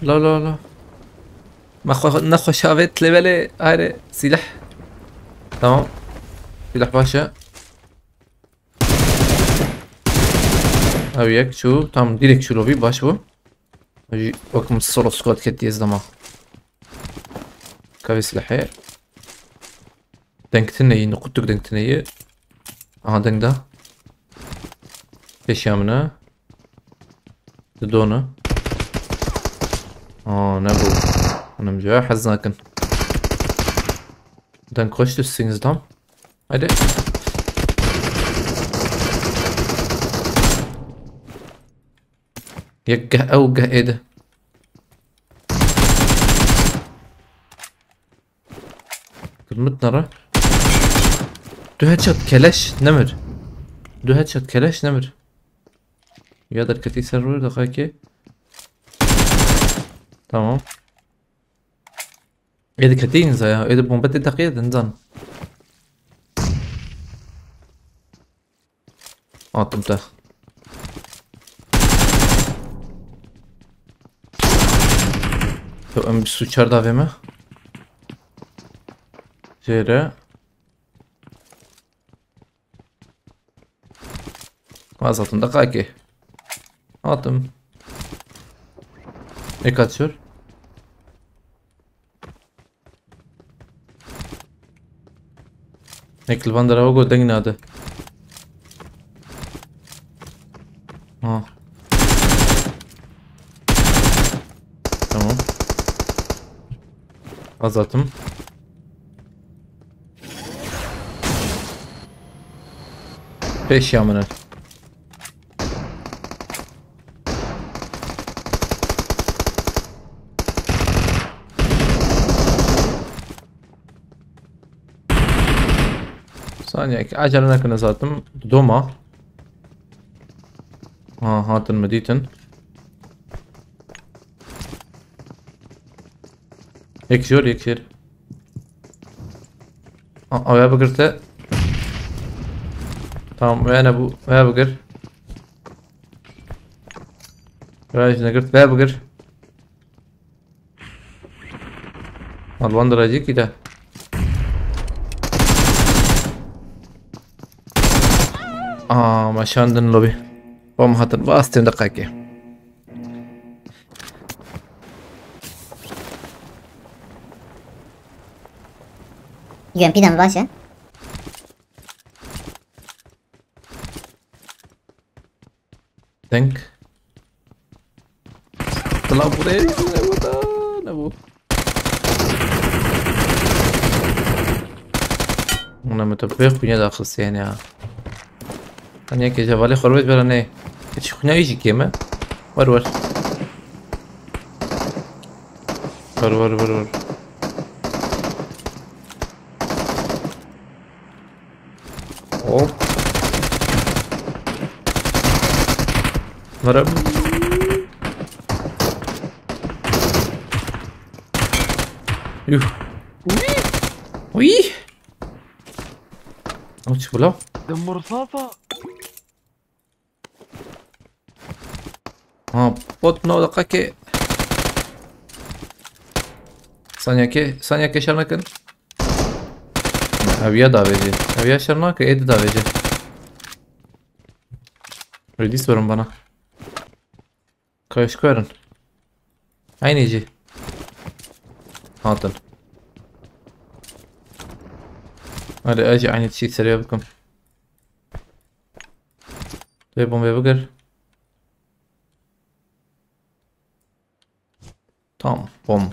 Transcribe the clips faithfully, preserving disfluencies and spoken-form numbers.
La la la. Me xwe nexweş avêt lê belê. Hayre silah. Tamam. Silah baş e. Ew yek çû. Tam direkt çû lobî, baş bû. Jî wek min solo squad ketiye ez dema. Kavê silahê. Deng tune yî, nuqut deng tune yî. Aha, deng da. Pêşiya min e. Di dona. Aa, nebû. Hanım cüya hez nakin. Deng xweş tu sings dam. Hadi. Yek geh ew geh êdi. Kırmıt nara. Du headshot keleş nemir. Du headshot keleş nemir. Ya derketî ser rû deqekê. Tamam. Ê diketî inza ya. Ê de bombe tê deqê din zan. Atim te. Yo, em bîst û çar davê me. Jêre. Azatım da kaki. Atim. Ne kaçıyor? Nek li van dera got deng nade. Ha. Tamam. Azatım. Pêşiya min e. Saniyek, acele nekin, zatim doma. Ha, hatin mi dîtin. Yek jor, yek jor. A, a, ya bigirte. Tamam, ya ne bu? Ya bigir. Ya işte girt, ya bigir. Alwan dirajî kî de. Aa, me şandin lobî. Bom hatin, bastên deqekê. U M P de mi baş e? Deng. Tila buraya ne bu da ne bu. Ona me topê xunya da xist yani ya. Hani yek cevalê xorvet bera ne. Hiç xunya hiç keme. Var var. Var var var var. Hop. Varım. Yuh. Uy. Uy. Aç bula. De mursafa. Ha, pot no deqekê. Saniyekê, saniyekê şer nekin. Ev ya davêjê. Ev ya şer nake, êdî davêjê. Redî sorin bana. Kaşko erin. Aynı jî. Hatin. Hadi ez jî aynı tişî seriya bikim. Vê bombê bigir. Tamam, bom.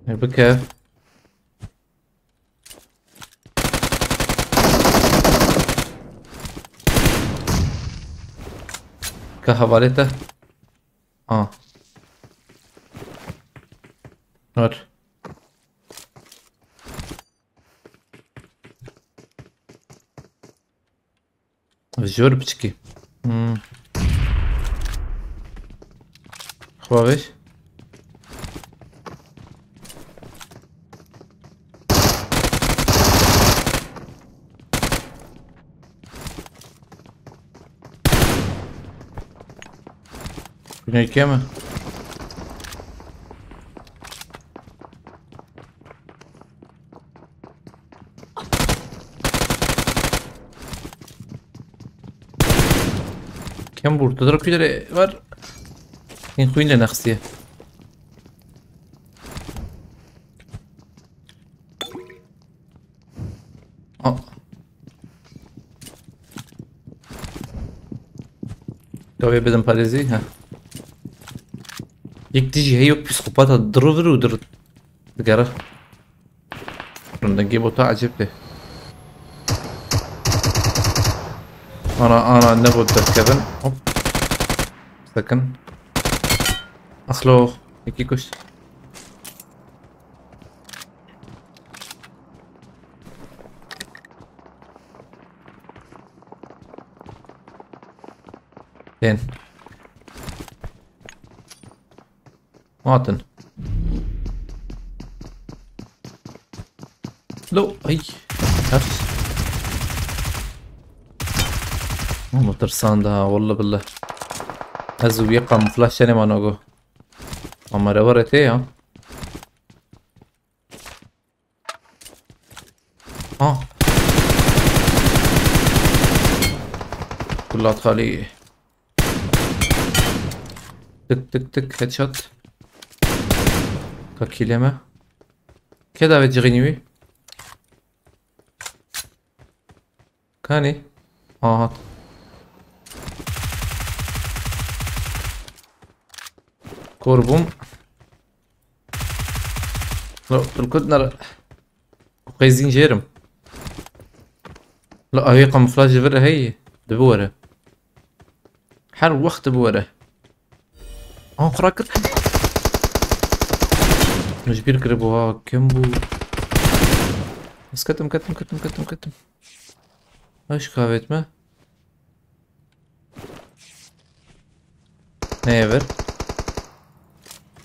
Ê, bike. Ka hevalê te. A. Ver. Jor piçikî. Hmm. Xwe vêj. Güney keme. Kem vurdu. Dur, kuyları var. Sen kuyun le naxsiye. Aa. Gavê bidim parêzî, he. Yek dijî heye, yok psîkopata, dirivir û dir-, digere. Rindengê bota ecêb tê. Ana, ana, ne bot derkevin. Hop. Sekin. Axlo. Yekî kuşt. Tên. Hatin. Lo, ay. Ters. Ama tirsan da, wallah billah. Ez û yê kamuflaj çenê mano go. Ama re were tê ya. Ha. Kulat xalî. Tık tık tık, headshot. Kakîle me. Kê davê cixînî wî? Kanî? Aha. Kor bûm. Lo, tu kut nere? Qey zîn jêrim. Lo, ew ê kamuflaj ji vir heyî. Dibi were. Her wext dibi were. An xura kir. Min ji bîr kiribû ha, kim bû? Ez ketim, ketim, ketim, ketim, ketim. Eş kavet me. Neye ver?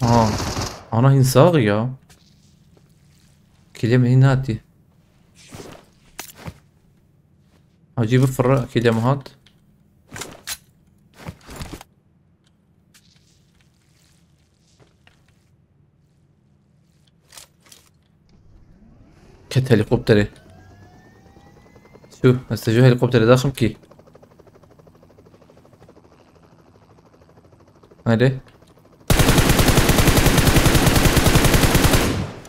Ha. Ana hîn sax ya. Kilem hîn hatî. Acî bi firre kilem hat. Ket helikopterê. Şu, ez te ji helikopterê daxim kî. Hadi.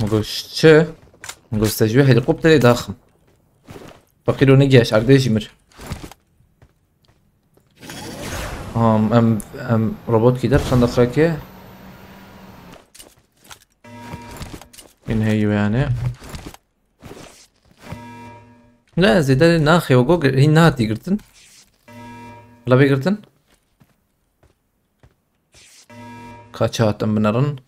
Goşçe. Goşçe ji helikopterê daxim. Fakir onu geç, ardê jî mir. Am, em, em robot kî der xandaxrake. În heyî yani. Ne, zêde naxê, o go hîn nehatî girtin. La bê girtin. Kaça hatin binerin.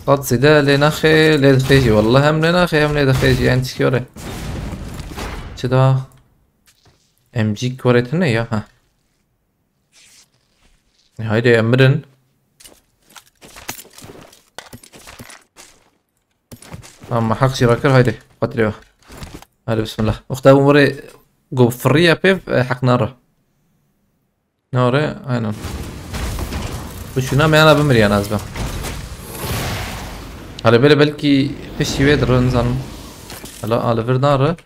Qat zêde lê naxê, lê dixê jî. Wallah hem lê naxê, hem lê dixê jî. Yani çi were? Çi da? M G were tune ya, ha. E, haydi, em mirin. Ama heq jî rakir, haydi. Xatirê we. Haydi, bismillah. Uxta bû were go firriye pê, e, heq nare. Nare, aynen. Bu şuna me yana bimir yana ez ben. Hele böyle belki pişi ve dırın zanım. Hala, hala vir nare.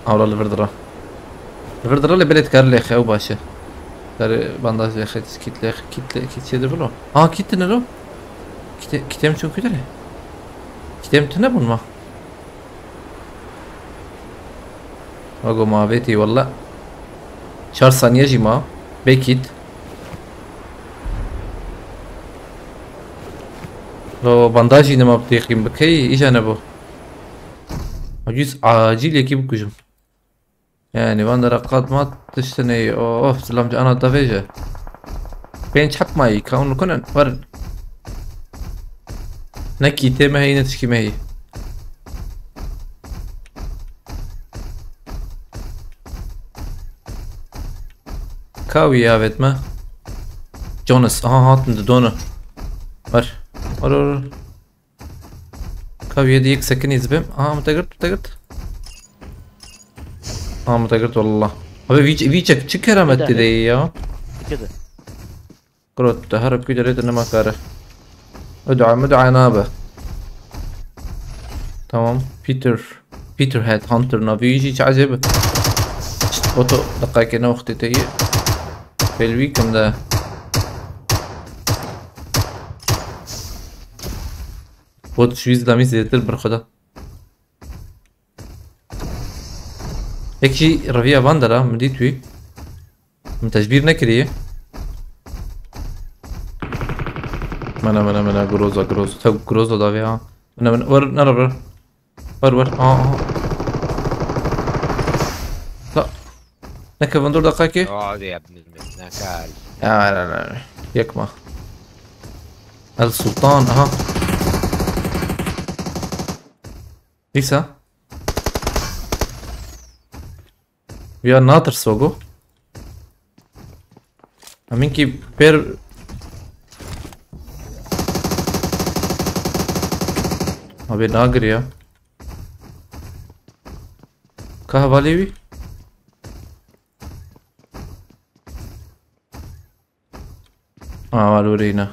Awla li vir dira. Li vir dira lê belê dikar lê xew baş e. Dikar bandaj lê xet, kit lê, kit lê, kit çê de bilo. Ha, kit ne lo? Kite, kitem çun kudere? Kitem tune bun ma? Vago mavêtî walla. Çar saniye jî ma. Bê kit. Lo bandajî nema bi têxîm bikey, îja ne bu. Acîl, acîl yekî bikujim. Yani van dera qat mat tiştine, of, zilam ci ana davêje. Pênc heb mayî, ka hûn kunin, werin. Ne kîtê me heyî, ne tişkî me heyî. Ka wî avêt me? Jonas, aha, hatin didone. Wer. Wer, wer, wer. Ka wî yê di yek sekinî zibim. Aha, min te girt, min te girt. Aha, min te girt, wallah. Abi vî, vî çek çi keramet Dede. Dede ya? Dikkat et. Kuro, te her ku derê nema kare. Ud'a mud'a nabe. Tamam. Peter. Peter Headhunter navî jî çi ecêb. Oto deqayeke ne wextê te yê. Pêlvî kim de. Bot ji wî zidamî zêdetir bir xwe da. Yek jî reviya van dera, min dît wî. Min tecbîr nekiriye. Mene, mene, mene, groza, groza. Tev groza davê ha. Mene, mene, wer, nere, wer. Wer, wer. Aha, aha. La. Neke van dur dakika ki. Hadi yapmayayım. Nakal. Ya, la, la, la. Yekma. El Sultan, aha. Îsa. Ya natirso go. Emin ki per. Abi nagir ya. Ka hevalê wî? Ha, var oraya yine.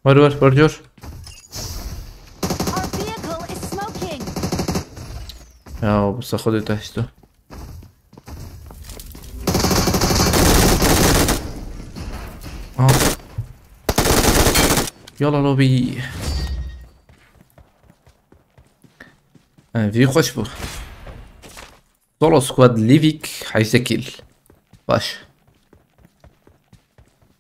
Var, var, var, gör. Our vehicle is smoking. Ya, bu saxo de taştı. Aha. Yala lobi. Ha, vî xweş bû. Solo squad livik heyse kill. Baş.